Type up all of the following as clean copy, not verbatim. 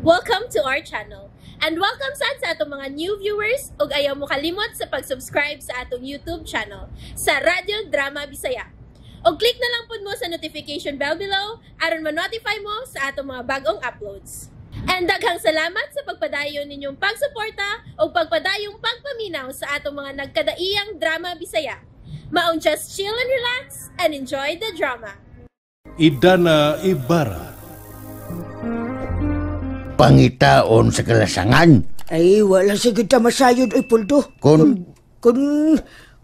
Welcome to our channel. And welcome sad sa atong mga new viewers ug ayaw mo kalimot sa pag-subscribe sa atong YouTube channel sa Radyo Drama Bisaya. Og click na lang pud mo sa notification bell below aron ma-notify mo sa atong mga bagong uploads. And daghang salamat sa pagpadayon ninyong pagsuporta ug pagpadayong pagpaminaw sa atong mga nagkadaiyang drama Bisaya. Maong just chill and relax and enjoy the drama. Idana Ibarra. Pangitaon sa kalasangan. Ay, wala sa kita masayod ay Poldo. Kung-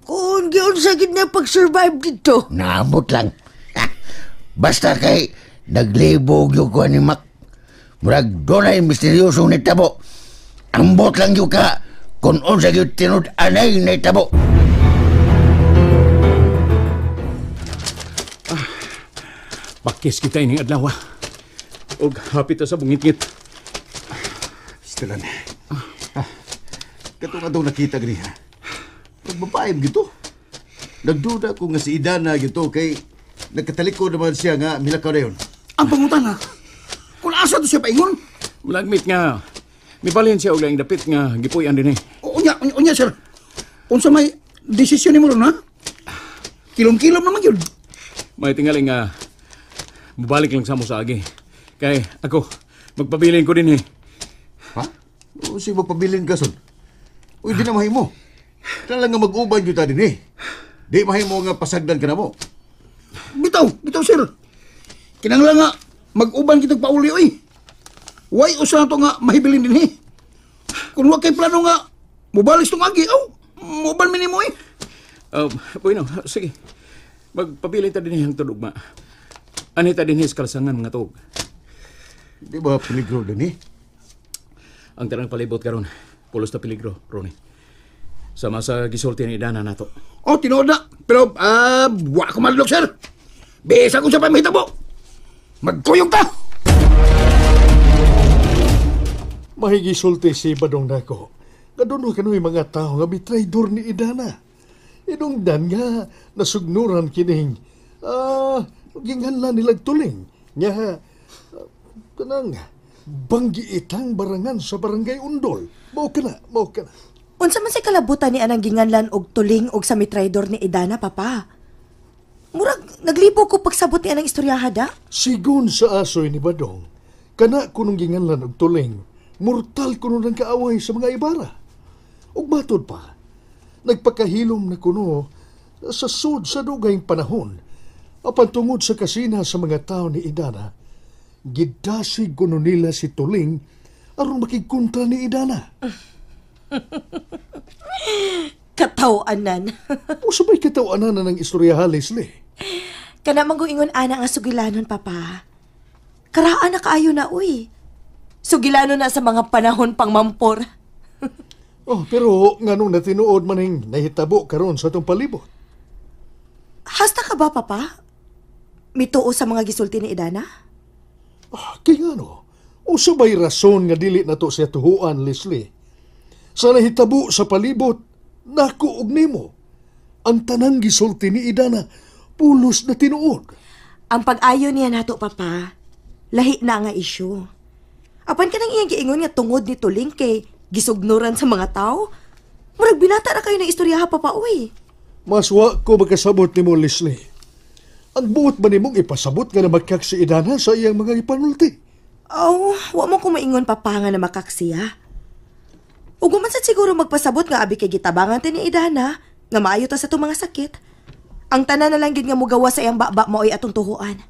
Kung giunsa gid na pag-survive dito. Naabot lang. Ha, basta kay naglibog yung ko ni Mac. Murag dunay misteryosong nitabo. Ambot lang yung ka kung unsa gyud tinud anay nitabo. Bakis kita ining adlaw. Og hapit ta sa bungitngit. Stilan. Ah, katong atong nakita gani ha. Pagbabae gito. Nagduda ko nga si Idana gito kay nagkatalikod naman siya nga milakaw na yun. Ang pangutana, kung asa to siya paingon? Mulagmit nga. Mibalhin siya og laing dapit nga gipuy-an dinhi. Unya, unya, unya, sir. Unsa may desisyon nimo ron, ha? Kilom-kilom naman yun. May tingali nga mubalik lang sa mo sa agi. Kay ako magpabilin ko dinhi. Ha? O si magpabilin ka son. Uy, di na mahimo. Kailangan nga mag-uban yun ta din eh. Di mahimo nga pasagdan ka na mo. Bitaw, bitaw, sir. Kinanglan nga, mag-uban kitag pauli, oy. Way usa na to nga mahibilin din, eh. Kung wa kay plano nga, mubalis tong agi, aw, muban mi nimo, eh. Bueno, sige. Magpabilin ta dinhi hangtod ugma. Ani ta dinhi sa kalasangan mga tuog. Di ba peligro din eh? Ang tanang palibot karon, pulos ta peligro, Ronnie. Sama sa gisulti ni Idana nato. Oh, tinuod na. Pero, wa ko madlok, sir. Bisa kung sa pa mahitabo. Magkuyog ta! Mahigisulti si Badong nako. Nga doon kanoy mga tao nga bitraydor ni Idana. Inungdan nga nasugnuran kining ginganlan nilag tuling. Nga kanang banggiitang barangan sa barangay Undol. Mao ka na, mao ka na. Unsa man say kalabutan ni anang ginganlan og tuling og sa mitraydor ni Idana, papa? Murag naglibo ko pagsabot ni anang istoryaha da. Sigon sa asoy ni Badong, kana kunong ginganlan og tuling, mortal kuno ng kaaway sa mga Ibarra. Ug matod pa, nagpakahilom na kuno sa sud sa dugayng panahon, apan tungod sa kasina sa mga tao ni Idana, gidasig kuno nila si Tuling aron makigkontra ni Idana. Kataw-anan. Usa ba'y kataw-anan na ng istorya, Leslie? Kana man ingon ana nga sugilanon, papa. Karaan na kaayo na, uy. Sugilanon na sa mga panahon pang mampor. Oh, pero nganong natinuod maning nahitabo karon sa atong palibot? Hasta ka ba, papa? Mituo sa mga gisulti ni Idana? Ah, kay ngano? Usa ba'y rason nga dili na to siya tuhuan, Leslie? Sa nahitabo sa palibot, nako og nimo. Ang tanang gisulti ni Idana, pulos na tinuod. Ang pag-ayo niya nato, papa, lahi na nga isyu. Apan kanang iyang giingon nga tungod ni Tuling kay gisugnuran sa mga tao, murag binata na kayo ng istoryaha, papa, uy. Mas wa ko makasabot nimo, Leslie. Ang buot ba nimong ipasabot nga namakak si Idana sa iyang mga ipanulti? Oh, wa mo ko maingon, papa, nga namakaksiya. Ug man sad siguro magpasabot nga abi kay gitabangan ti ni Idana nga maayo ta sa itong mga sakit. Ang tanan na lang gid nga mugawa sa iyang baba maoy atong tuhuan.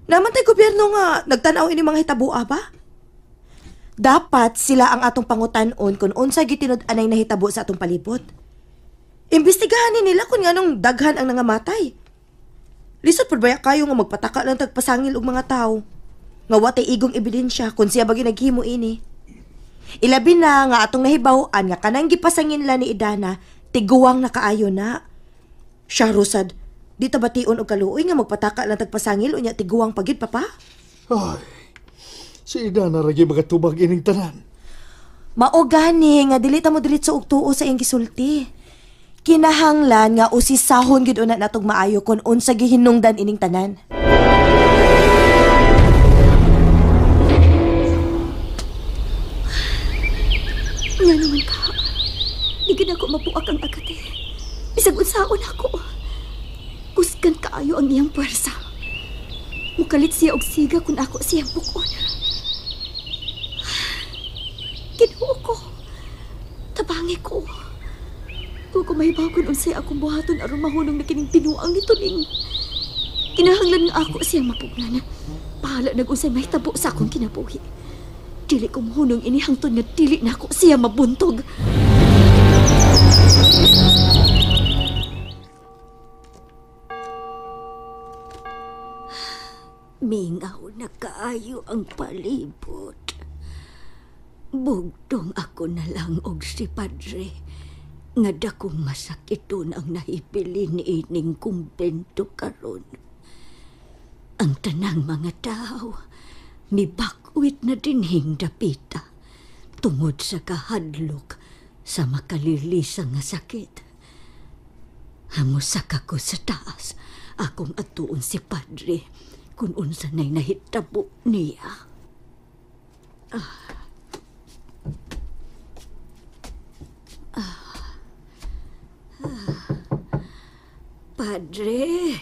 Naman tay gobyerno nga nagtan-aw ini mga hitabua ba? Dapat sila ang atong pangutan-on kung unsa gitinud-anay nahitabo sa atong palibot. Imbestigahan ni nila kung nganong daghan ang nangamatay. Lisod pud baya kayo nga magpataka lang tagpasangil og mga tawo. Nga wa tay igong ebidensya kung siya ba ginaghimo ini. Ilabi na nga atong nahibaw-an nga kanang gipasangin la ni Idana, tiguang nakaayo na. Siya rusad, di ta bation og kaluoy nga magpataka lang tagpasangil unya tiguang pagid, papa. Ay, si Idana ra gyud makatubag ining tanan. Mao gani nga dili ta mo diretso og tuo sa iyang gisulti. Kinahanglan nga usisahon gid una natog maayo kon unsa gihinungdan ining tanan. gid ako mabuak ang agate. Bisag unsaon ako. Kusgan kaayo ang iyang puwersa. Mukalit siya og siga kung ako siyang bukon. Ginoo ko. Tabangi ko. Wa ko mahibaw kung unsay akong buhaton aron mahunong na kining tinuang ni Tuling. Kinahanglan nga ako siyang mapugnan. Bahala nag unsay mahitabo sa akong kinabuhi. Dili ko mahunong ini hangtod nga dili na ako siya mabuntog. Mingaw na kaayo ang palibot. Bugtong ako na lang og si Padre nga dakong masakiton ang nahibilin ining kumbento karon. Ang tanang mga tao mibakwit na dinhing dapita tungod sa kahadlok sa makalilisa nga sakit. Hamusak ako sa taas akong atuon si Padre kung unsa na'y nahitabo niya. Padre.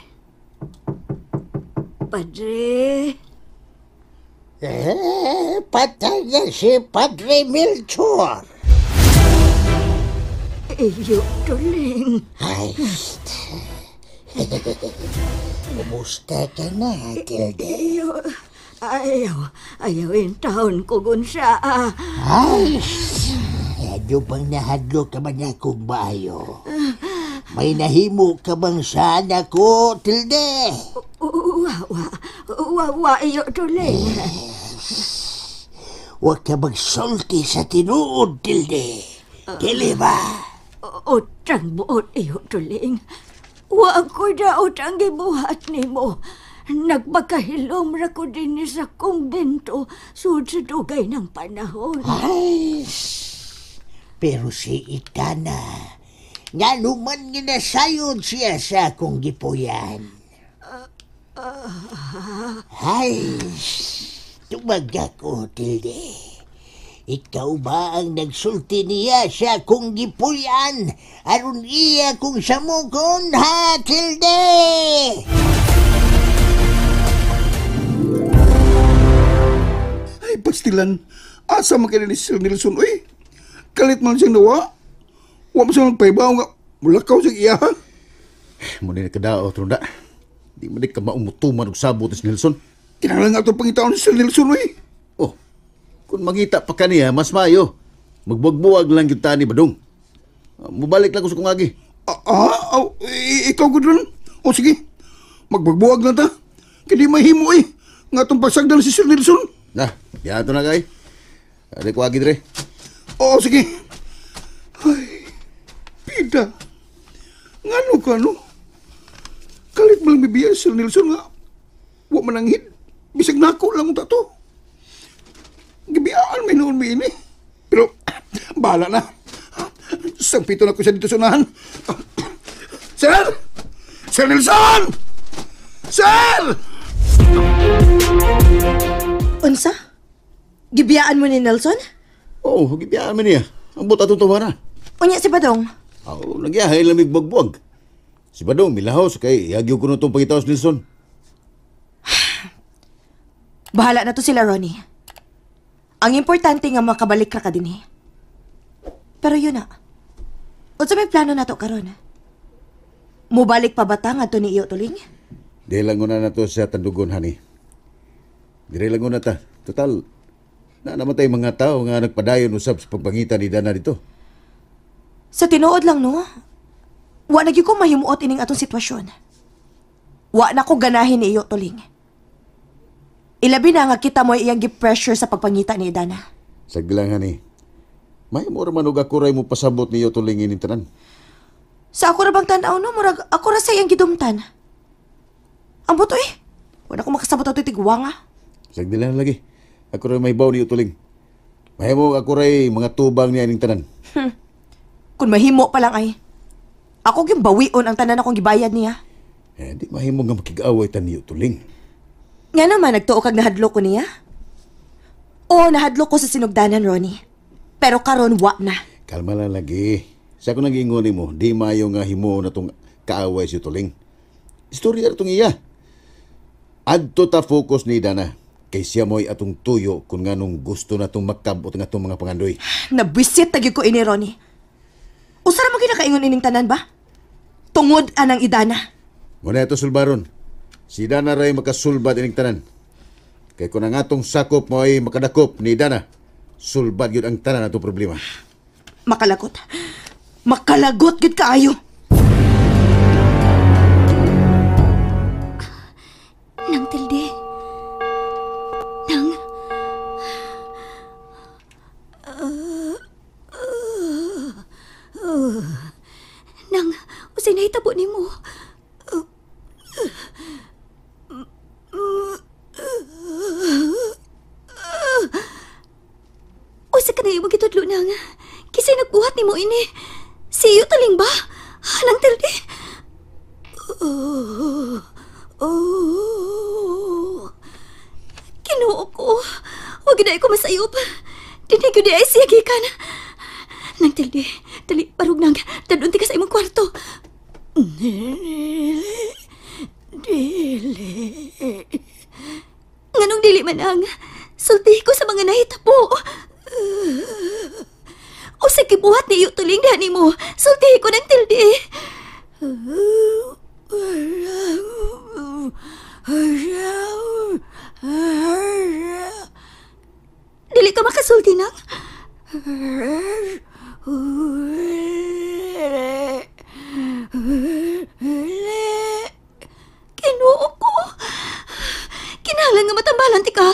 Padre. Eh, patay na si Padre Melchor. Iyo, Tuling. Ay, kumusta ka na, Tilde? Iyo, ayaw in taon ko gunsa. Ay, adyo bang nahadlo ka man akong bayo? May nahimo ka bang sana ko, Tilde? Wa, iyo, Tuling. Huwag ka magsulti sa tinuod, Tilde. Dili ba? Utang buot, iyo, Tuling. Wa ko daot ang gibuhat nimo. Nagpakahilom ra ko din sa kumbento sud sa dugay ng panahon. Ay, pero si Itana, nga naman ginasayod siya sa akong gipuyan. Ay, tumag ako, Tilde. Ikaw ba ang nagsulti niya sa akong gipuyan? Aron iya kong samukon, ha, Tilde? Ay, pastilan. Asa man kayo ni Sir Nelson, uy. Kalit man siyang nawa. Wa man siyang nagpaibaw nga. Mulakaw siyang iya, ha? Muna na kadao, Trunda. Di man di ka maumutuman og sabot ni Sir Nelson. Kinahanglan nga itong pangitaon ni Sir Nelson, uy. Oh, kung mangita pa kaniya, mas maayo. Magbuwag-buwag lang kita ni Badong. Mubalik lang ko sa kong agi. Ikaw ko dun. O sige, magbuwag lang ta. Kaya di mahimo eh. Nga itong pagsagdan si Sir Nelson. Na, diyan na kay. Adi ko agi dire. Oo, sige. Ay, pida. Ngano ka, no? Kalit mo lang bibiya, Sir Nelson nga. Wa man ang hit. Bisag nako lang ta to. Gibiyaan may noon may ini. Pero, bahala na. Sangpito na ko siya dito sa unahan. Sir! Sir Nelson! Sir! Unsa? Gibiyaan mo ni Nelson? Oo, gibiyaan mo niya. Ang buta itong tawa na. Unya si Badong? Oo, nagyahay lamig bagbuwag. Si Badong, milahos kay yagyo ko na itong pagitaos Nelson. Bahala na to sila, Ronnie. Ang importante nga makabalik ka din eh. Pero yun na. Unsa may plano na to karon? Mubalik pa ba ta ngadto ni Iyo Tuling? Di lang una na to sa tandugon, honey. Dire lang una ta. Total, na naman tayo mga tao nga nagpadayon usab sa pagpangita ni Dana dito. Sa tinuod lang, no? Wa na gyud ko mahimuot ining atong sitwasyon. Wa na ko ganahin ni Iyo Tuling. Ilabi na nga kita mo iyang gi-pressure sa pagpangita ni Idana. Sagdi lang, honey. May mo raman og ako ray mo pasabot ni Iyo Tuling ining tanan. Sa ako ra bang tan-aw, no? Murag ako ra sa iyang gidumtan. Ang buto eh. Wala ko makasabot ato tigwa nga. Sagdi lang lagi. Ako ray may baw ni Iyo Tuling. Mahimo ako ray mga tubang niya ining tanan. Kung mahimo pa lang ay. Ako gyud bawion ang tanan akong gibayad niya. Eh, di mahimo nga makig-away ta ni Iyo Tuling. Nga naman, nagtuo kag nahadlok ko niya. Oo, nahadlok ko sa sinugdanan, Ronnie. Pero karon wa na. Kalma lang lagi. Sa ko nang ingon nimo, di maayo nga himo na tong kaaway si Tuling. Istorya ra tong iya. Adto ta focus ni Dana. Kay siya mo'y atong tuyo kung nganong gusto na tong makabot nga atong mga pangandoy. Nabwisit na gyud ko ini, Ronnie. Usa ra mo ginakaingon ining tanan ba? Tungod anang Idana. Muna ito sulbaron. Si Dana ray makasulbad ining tanan. Kay kung ang atong sakop mo ay makadakop ni Dana, sulbad yun ang tanan atong problema. Makalagot. Makalagot gyud kaayo. Nang Tilde. Nang. Nang, usay nahitabo nimo. Usa ka na imong gitudlo, Nang. Kisay nagbuhat nimo ini. Siyo taling ba? Nang Tilde. Oh. Kinuo ko. Wag na ko masayop. Dili gyud ay siya gikan. Nang Tilde, dali parug nang dadunti ka sa imong kwarto. Dili. Dili. Nganong dili man ang sulti ko sa mga nahitabo. O sa gibuhat ni iyo tuling diha nimo. Sulti ko ng Tilde. Dili ka makasulti nang. Kinuo ko. Kinahanglan nga matambalan ti ka.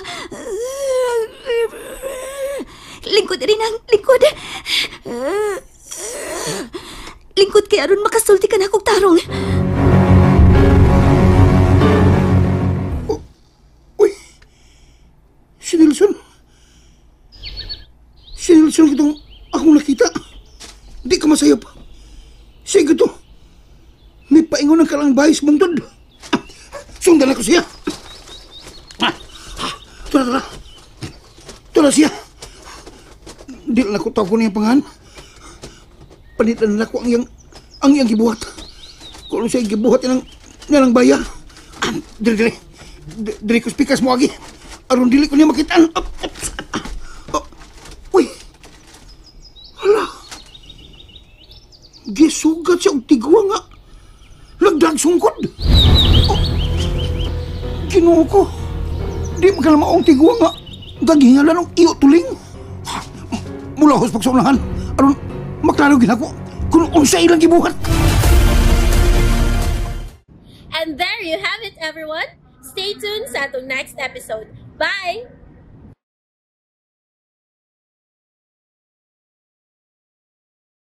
Lingkod rin ang lingkod. Lingkod kay aron makasulti ka na kog tarong. Uy! Si Nelson! Si Nelson kitong akong nakita. Di ka masayop. Sige to. May paingon ng kalang bahay sa bungtod. Sundan ako siya. Tara, tara. Tara siya. Di lang ako tawag ko niyang pangahan. Panitan na ako ang iyang gibuhat. Kung ano siya gibuhat nilang baya. Dili, dili. Dili ko spikas mo agi. Aron dili ko niya makitaan. Uy! Hala! Gisugat siya og tigwa nga. Lagdag sungkod. Oh, Ginoo ko. Di makalamaong tigwa nga. Gaghingalan og iyo tuling. Mula hos pagsaunahan. Aron maklaro ginako kung unsa ilang gibuhat. And there you have it, everyone. Stay tuned sa atong next episode. Bye!